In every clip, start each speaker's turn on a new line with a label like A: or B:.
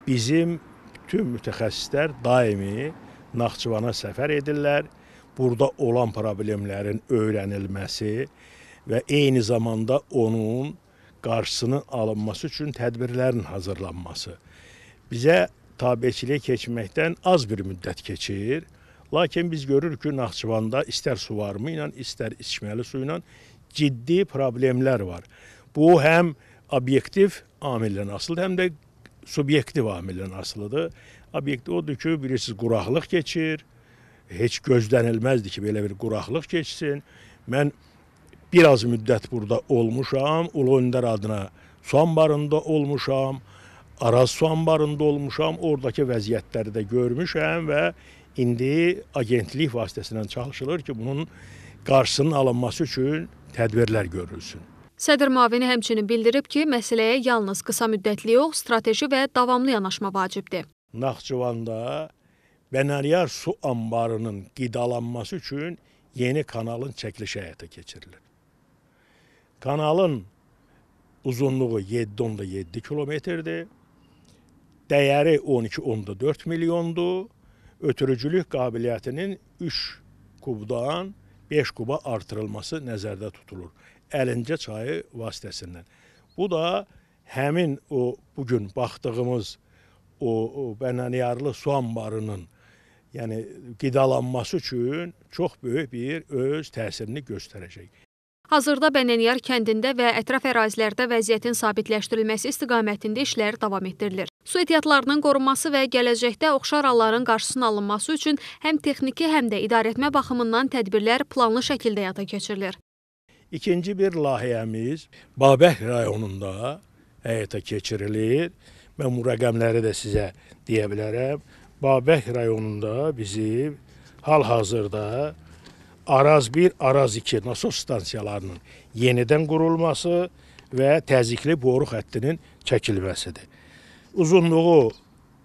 A: Bizim bütün mütəxəssislər daimi Naxçıvana səfər edirlər. Burada olan problemlərin öyrənilməsi və eyni zamanda onun qarşısının alınması üçün tədbirlərin hazırlanması. Bizə tabeçiliyə keçməkdən az bir müddət keçir. Lakin biz görürük ki, Naxçıvanda istər suvarımı ilə, istər içməli su ilə ciddi problemlər var. Bu həm obyektiv amildən asılıdır, həm də subyektiv amildən asılıdır. Obyektiv odur ki, bilirsiniz, quraqlıq keçir. Heç gözlənilməzdi ki, belə bir quraqlıq keçsin. Mən biraz müddət burada olmuşam, Ulu Öndər adına su anbarında olmuşam, Araz su anbarında olmuşam, oradakı vəziyyətləri də görmüşəm və indi agentlik vasitəsilə çalışılır ki, bunun qarşısının alınması üçün tədbirlər görülsün.
B: Sədr müavini həmçinin bildirib ki, məsələyə yalnız qısa müddətli yox, strateji və davamlı yanaşma vacibdir.
A: Naxçıvanda Bənəriyar su anbarının qidalanması üçün yeni kanalın çəkilişi həyata keçirilir. Kanalın uzunluğu 7,7 kilometrdir, dəyəri 12,4 milyondur, ötürücülük qabiliyyətinin 3 kubdan 5 kuba artırılması nəzərdə tutulur. Əlincə çayı vasitəsindən. Bu da həmin o bugün baxdığımız o Bənəniyarlı su anbarının, yəni qidalanması üçün çox böyük bir öz təsirini göstərəcək.
B: Hazırda Bənəniyar kəndində və ətraf ərazilərdə vəziyyətin sabitləşdirilməsi istiqamətində işlər davam etdirilir. Su ehtiyatlarının qorunması və gələcəkdə oxşar halların qarşısının alınması üçün həm texniki, həm də idarəetmə baxımından tədbirlər planlı şəkildə həyata keçirilir.
A: İkinci bir layihəmiz Babək rayonunda həyata keçirilir. Mən bu rəqəmləri də sizə deyə bilərəm. Babək rayonunda bizim hal-hazırda Araz 1, Araz 2 nasos stansiyalarının yenidən qurulması və təzyiqli boru xəttinin çəkilməsidir. Uzunluğu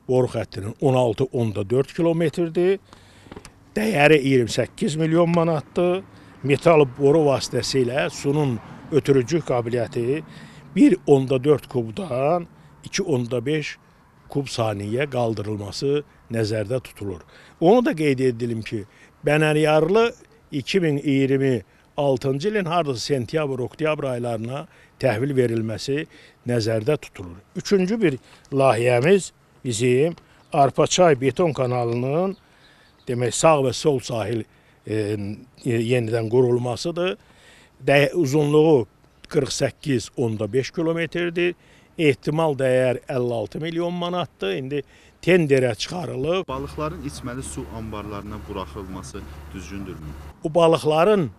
A: boru xəttinin 16,4 kilometrdir. Dəyəri 28 milyon manatdır. Metal boru vasitəsilə sunun ötürücü qabiliyyəti 1,4 kubdan 2,5 kub saniyə qaldırılması nəzərdə tutulur. Onu da qeyd edelim ki, Bənəriyarlı 2026-cı ilin hardasa sentyabr-oktyabr aylarına təhvil verilməsi nəzərdə tutulur. Üçüncü bir layihəmiz bizim Arpaçay beton kanalının demək sağ və sol sahil yenidən qurulmasıdır. Uzunluğu 48,5 kilometrdir. Ehtimal dəyər 56 milyon manatdır. İndi tenderə çıxarılıb.
C: Balıqların içməli su anbarlarına buraxılması düzgündürmü?
A: O balıqların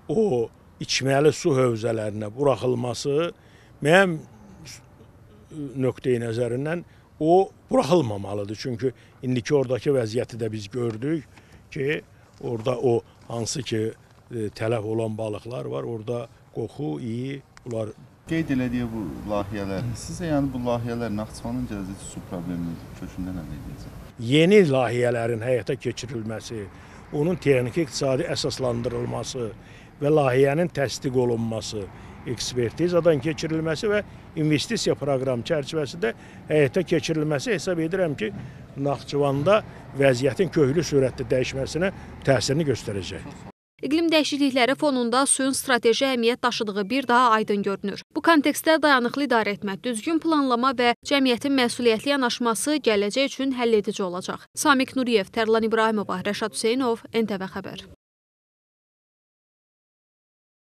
A: o içməli su hövzələrinə buraxılması mənim nöqteyi nəzərindən o buraxılmamalıdır. Çünki indiki oradakı vəziyyəti də biz gördük ki, orada o hansı ki tələf olan balıqlar var, orada qoxu, iyi, bunlar.
C: Qeyd elədiyi bu layihələr, sizə yəni bu layihələr Naxçıvanın gələcəkdə su problemini kökündən həll edəcək?
A: Yeni layihələrin həyata keçirilməsi, onun texniki iqtisadi əsaslandırılması və layihənin təsdiq olunması, ekspertizadan keçirilməsi və investisiya proqramı çərçivəsində həyata keçirilməsi hesab edirəm ki, Naxçıvanda vəziyyətin köklü sürətdə dəyişməsinə təsirini göstərəcək.
B: İqlim dəyişiklikləri fonunda suyun strateji əhəmiyyət daşıdığı bir daha aydın görünür. Bu kontekstdə dayanıqlı idarəetmə, düzgün planlama və cəmiyyətin məsuliyyətli yanaşması gələcək üçün həlledici olacaq. Samiq Nuriyev, Tərlan İbrahimova, Rəşad Hüseynov, NTV Xəbər.